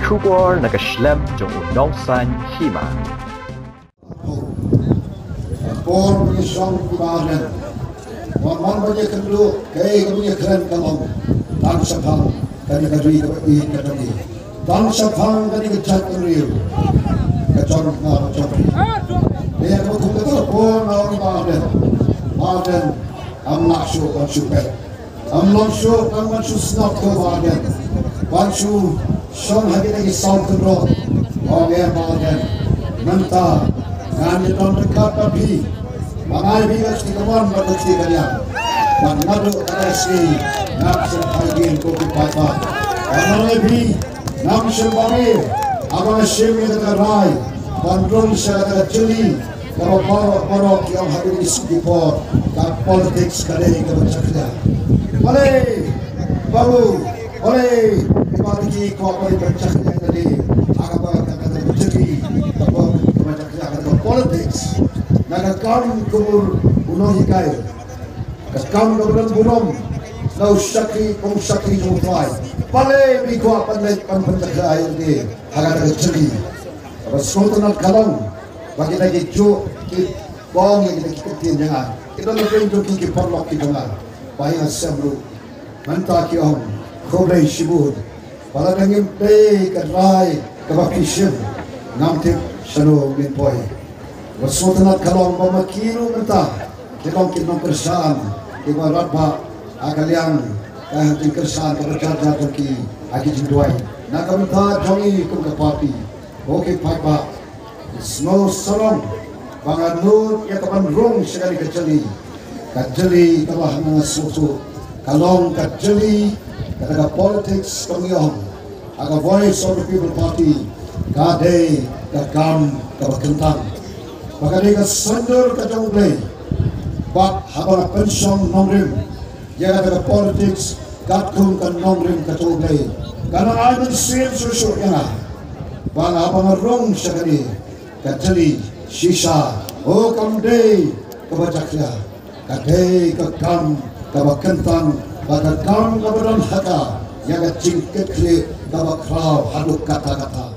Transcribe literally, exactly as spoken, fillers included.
Khubor na ka shlem jong u nongsan hima. Por ba ngi shong ki ba ardent, wan man ba ngi kynduh kaei kaba ngi kren ka long tang shaphang kane ka ri kaba ïeit ka jong ngi, tang shaphang kane ka jaitbynriew ka jong nga bad jong phi. Ïa kaba kum kata ka por nga ong ba ardent, ba ardent, ym lah shuh ban shu peit. Ym long shuh tang ban shu snoh ko ba ardent, ban shu shong ha kita ki saw kynroh. Ong ïa ba ardent, mynta ngan ïa don ryngkat bad phi, ban ai phi ka kti kamon bad ka kti kadiang, ban naduh kata ka sngi ngam shym phai dien ko ki paidbah. Ban ai phi ngam shym babe haba nga shim ïa kata ka rai ban rung sha kata ka jylli kaba baroh baroh ki ong ha kine ki sngi ki por ka politics ka dei kaba jakhlia. Balei babu, balei ki party ki kwah ban jakhlia ka dei ha kaba kata ka jylli kaba kaba jakhlia kata ka politics na ka kam ka mut u nonghikai. Ka kam kaba don burom na u shakri, u shakri jong u Trai. Balei phi kwah ban leit ban pynjakhlia ïa lade ha kata ka jylli? Kaba sngewtynnat ka long ba kita ki juh ki bong ïa kita ki ktien jong nga, ki don la pyn jong ki, ki paralok ki jong nga ba ïa nga sem ruh. Mynta ki ong khublei shibun. Ba lada ngim plie ka rai kaba phi shim, ngam tip shano ngin poi. Ba sngewtynnat ka long ba ma ki ruh mynta ki long ki nongkyrshan kiba radbah ha ka liang ka jingkyrshan kaba jar jar jong ki ha ki jingduwai na ka bynta jong ngi kum ka party. Ko ki paidbah, sngew sarong ba nga nud ïa ka ban rung sha kane ka jylli. Ka jylli kaba ha nga sngewthuh ka long ka jylli kata ka politics ka ngi ong ha ka Voice of the People Party, ka dei ka kam kaba kyntang. Ba ka dei ka saiñdur ka jong U Blei. Bad haba nga pynshong nongrim ïa kata ka politics katkum ka nongrim ka jong U Blei, ka nang ai mynsiem shuh shuh ïa nga ba nga, haba nga rung sha kane ka jylli shisha, oh, kam dei kaba jakhlia, ka dei ka kam kaba kyntang, ba ka kam kaba don ha ka ïa ka jingkitkhlieh kaba khraw haduh katta katta.